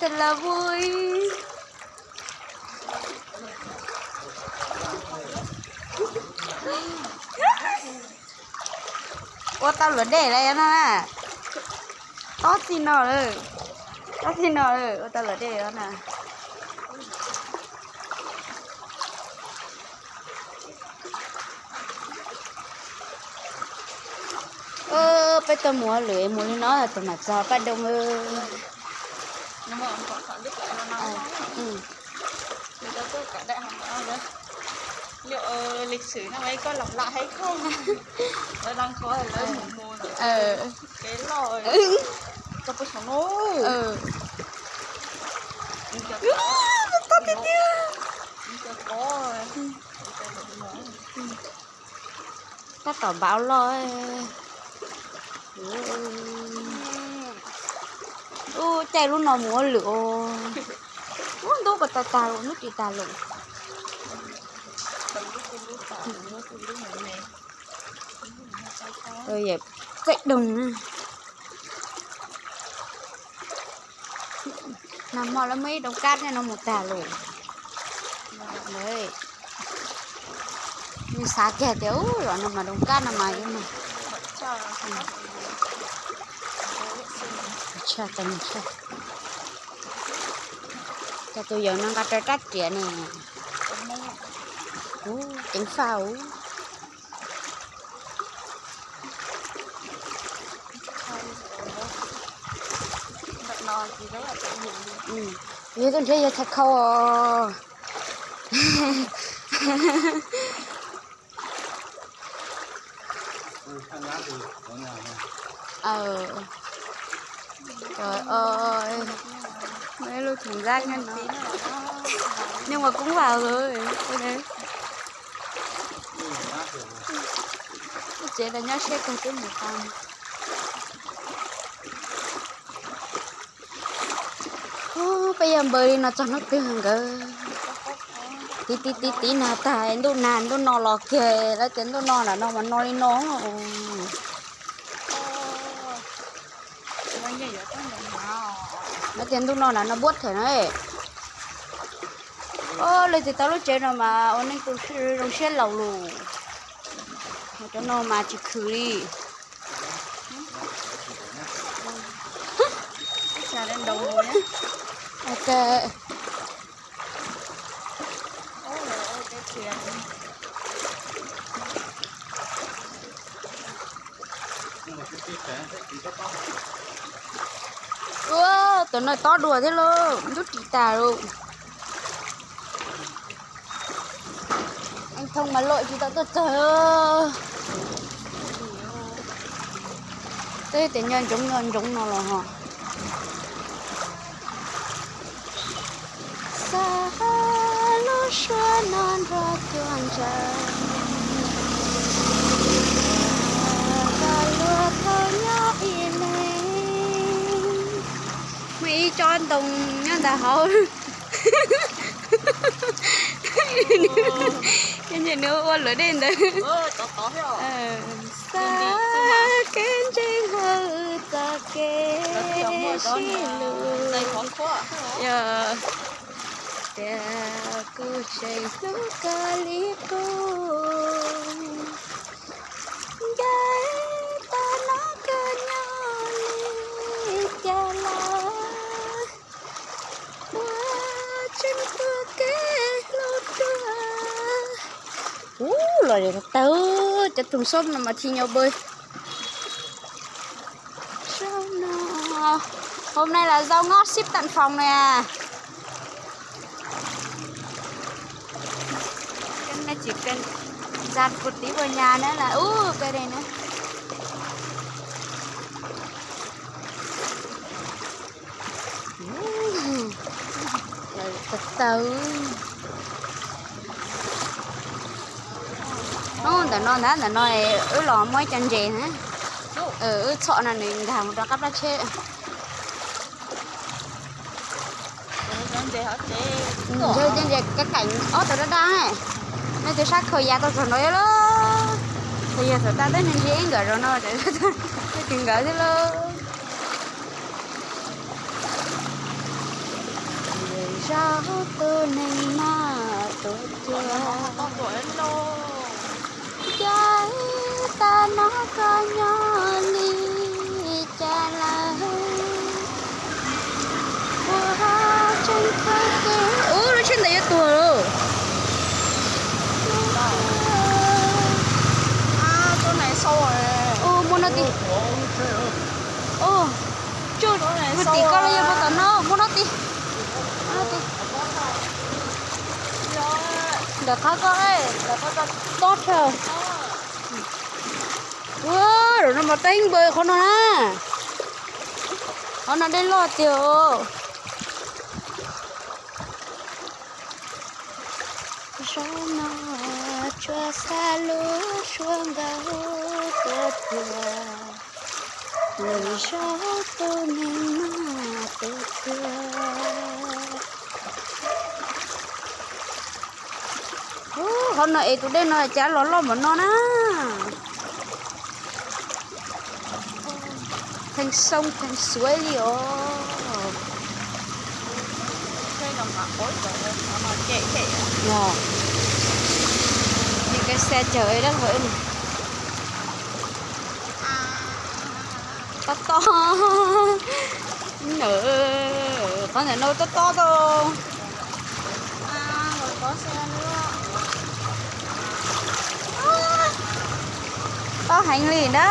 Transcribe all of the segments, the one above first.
Tus lawv vui. Ua tau luam dej lawm no na. Tob txij no lawm. Tob txij no lawm, ua tau luam dej no na. Peb tuaj mus ua lwm mus li no tus mam txog paj doo. Tiag tiag. Tab tom npau loj. Ub, caij lub no mus ua lwm os. Ub, ntub puas tau tag los ntub tsis tag los. Txawm doog na. Nag hmo lawv muaj ib doog kab no mus tag lawm. Nws xav kiag tias ub los no mas doog kab no mas yuav mag. Cov tus yawg no nqa raws rab riam ne. Ub, ceev faj ub. Yog tuaj nrhiav yog txhais khau os. Trời ơi, mấy lub thùng rác nyob no. Nhưng mà cũng vào rồi. Ua tsev tau nyob siab kawg twb mus tau. Peb yuav npawg li no txog hnub twg nkawd. Tiv tiv tiv tiv nag tag ntuj nag ntuj no los kiag lawv tias ntuj no lam no mas no li no. Lawv tias ntuj no lam no buab them na. Leej twg tau lub tsev no mas ua neej tu zoo siab laus lus. Cov no mas tsis khwv li. Ua, tus no tob dua thiab lauj, ntub ris tas lauj. Thoo mas loj tsis tau tuaj txog. Twb tias nyob ntsoov nyob ntsoov no los ho. Xa lub suab no nrog tuaj ntsaws, kom luag tau nyob ib leeg. Muaj ib tsob ntoo nyob ntawd hauv. Nws ua luam dej ntawd. Xa kev ntseeg hauv txoj kev sib hlub. Yog tias kuv tseem hlub koj li qub, nkawd tau hnov koj nyob li cas lawm. Ua tseem tuaj kev hlub ruaj. Ub, los tawg, cov tus xoob no mas thi nyo pw. Hôm nay là rau ngót ship tận phòng nè. Cái này chỉ cần giặt một tí vào nhà nữa là ú, cái này nữa. Tawg tawg. Ub, ntawm no ntag, ntawm no wb los muaj ib co ntses na. Wb txhom no nws nkag mus rau qab plab tsheb. Yog cov ntses kab kaim ob tug dab dab, nej twb sab khaus ya tau txog no lawm. Ces yog thaum tag teb neeg ntsia ib nkawm zaum no, leej twg nkawd thiab lauj. Zaum tus neeg maj tus cuag, cas tas no koj nyob li cas lawm. Ua tseem kawg kev, ub, lub tsheb ntawd yuav tuag lauj. Ub, muab no ti. Ub, tsuj, tim koj los yog puag tom no, muab no ti. Muab no ti. Ntawm qhov koj, ntawm qhov koj tob tsawg. Ua, zaum no mas teeb npaws qhov no na. Qhov no dej loj tiag. Zaum no tsuas xav lub suab nkaus tuaj cuag, nws zaum tus neeg maj tus cuag. Ub, qhov no es tus dej no cas los loj npaum no na. Pheej xoob pheej xuav li os. Tob tob. Qhov ntawm no tob tob tau. Tob heev li na.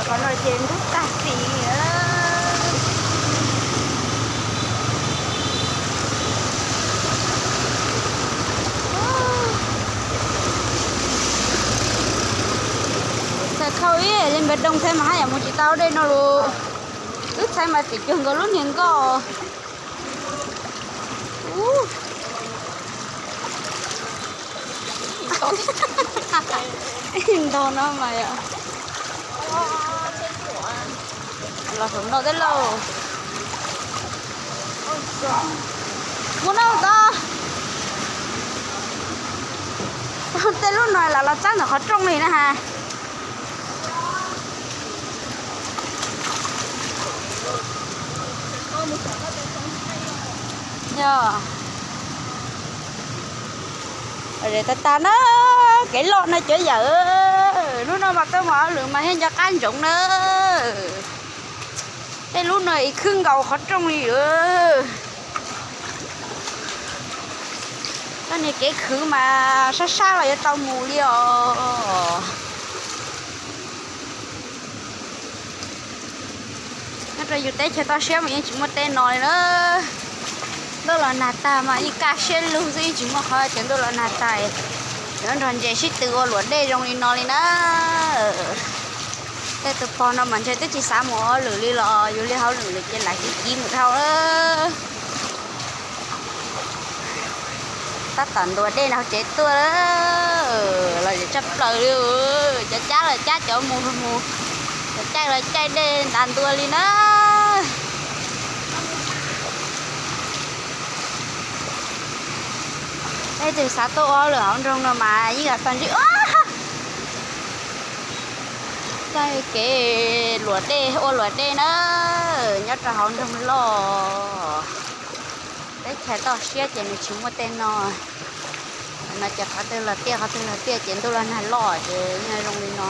Qhov no ces ntub tag xis li na. Txhais khau ib li npawg Doog txhais mas haj yam mus tsis tau dej no lus. Wb txhais mas tseem cuag nkaus lub niag nkoj. Ntog no mas yom. Los saum no thiab lauj. Mus no tod. Tej lub no lam los txab ntawm qhov rooj li na has. Yog, tag tag na, kev loj no cov yawm. Hnub no mas tuaj mus hauj lwm mas thiaj nco qab ntsoov na. Tej lub no ib khwb nkaus qhov rooj li. Koj niag kev khwv mas sab sab los yuav tau mus li os. Nyob rau yus teb chaws toj siab mas yeej tsis muaj tej no li na. Ntuj los nag tag mas yeej kaj siab lug xwb, yeej tsis muaj qhov tias ntuj los nag tag yuav nrog ntses sib tw ua luam dej zoo li no li na. Tej tus pog no mas ntshe twb tsis xav mus ua hauj lwm li los yus li hauj lwm lawm ces lam kiv kiv mus dhau. Tab tom ntuas dej hauv tsev tuaj, los tshaj plaws li. Cov cab los cab, cov mus mus, cov caij los caij dej ntas ntua li na. Leej twg xav tuaj ua hauj lwm hauv nroog no mas yeej yuav tau ntsib txoj kev luam dej, ua luam dej na, nyob rau hauv nroog loj. Teb chaws toj siab ces nws tsis muaj tej no. No ces qhov twg los tiaj, qhov twg los tiaj ces ntuj los nag loj ces yeej zoo li no.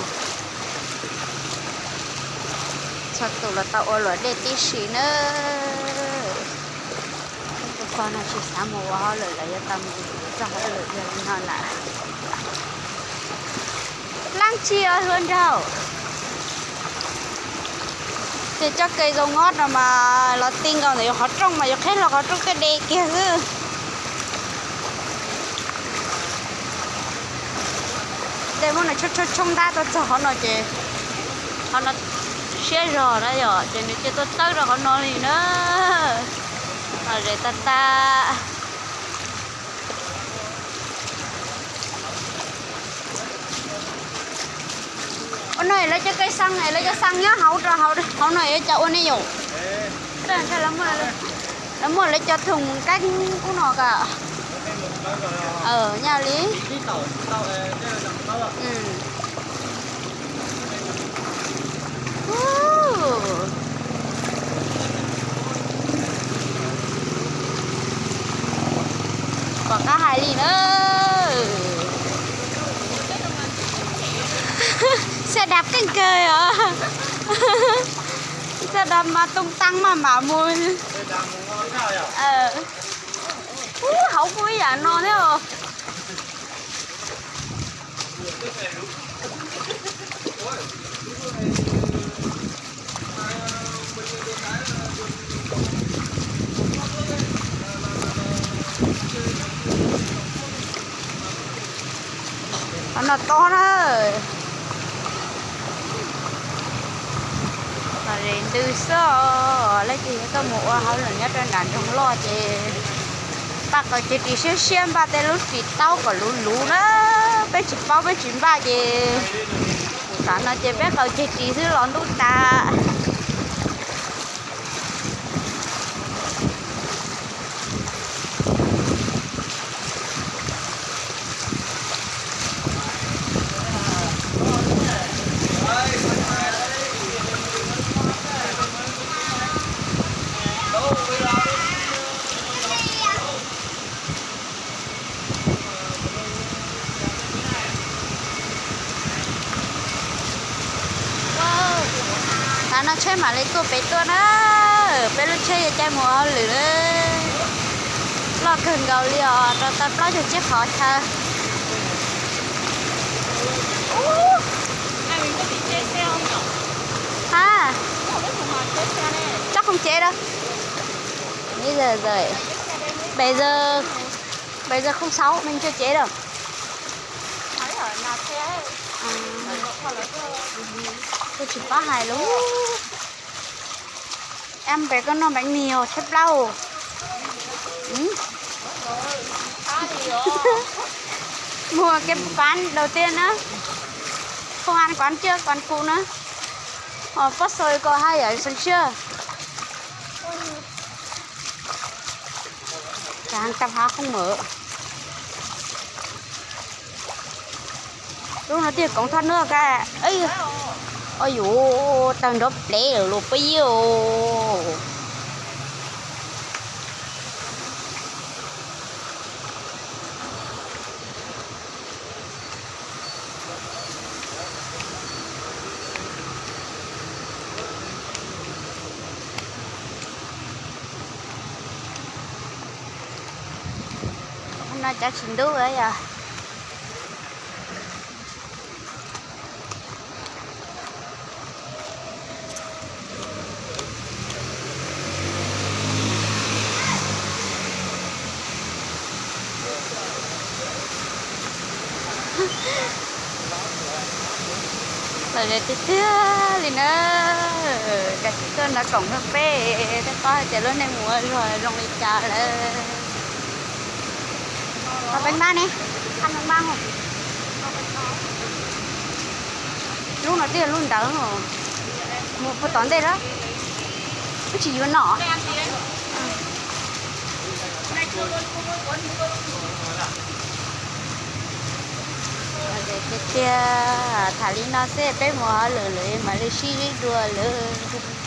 Txhua tus los tau ua luam dej tib si na. Tus pog no tsis xav mus ua hauj lwm lawm, yuav tau mus txog hauj lwm yog li no lawm. Leej tsis ua hluas nraug. Ces txoj kev zoo nyob no mas los ti nkaus ntawm yus qhov rooj mas yus qhib hlo qhov rooj tej de kiag xwb. Dej muab nws tshoob tshoob ntab tuaj txog qhov no ces qhov no siab zog na yom, ces nws cia tuaj tawb rau qhov no li na. Los zem tag tag. Ua no es lawv cov kev xaa es lawv cov xaa nyob hauv rau hauv no es cov ua ne yom. Lawv muaj lawv cov thoom kab kub no kom nyaj li. Xe đạp kawg nkaus os. Xe đạp mà tung tăng mà mạo muội. Ub, hauv kuj ib yam no thiab os. Qhov no tob na. Los ze ntws xwb os, leej twg yuav tuaj mus ua hauj lwm nyob rau nram nroog loj ces npaj qaws ceg ris siab siab, npaj tej lub ris taub kom luv luv na. Peb tsis paub peb tsis npaj ces tam no ces peb qaws ceg ris xwb los ntuj tas. Tam no tsheb mam li tuaj pem tuaj na. Peb lub tsheb yuav caij mus hauj lwm lawm. Loj kawg nkaus li os, rau tau plaub caug tsib qhov chaw. Ha, chắc không chế đâu. Bây giờ, giờ, bây giờ, bây giờ không sáu, mình chưa chế đâu. Tôi chỉ có hài lắm. Ăn với con nồi bánh mì hột thép lau. Ừ. Mua cái quán đầu tiên á. Không ăn quán trước, quán cũ nữa. Ờ, có xôi có hai ở sân chưa? Hàng tạp hóa không mở. Lub no tiag cống thoát nước a. Oj yuav tawg nrov plev lawm los puas yog. No cov tsis ntub yog. Lom zem tiag tiag li na. Kav tsij tuaj nrog koom nrog peb thiab paub hais tias lub neej mus ua luag zoo li cas lawm. Qhov peeb mab ne, qhov peeb mab. Lub no twb yog lub ntawd, mus puag tom ntej lawm. Twb tsis yuav no. Tiag tiag, tham li no xwb peb mus hauj lwm lawm mam li sib dua lawm.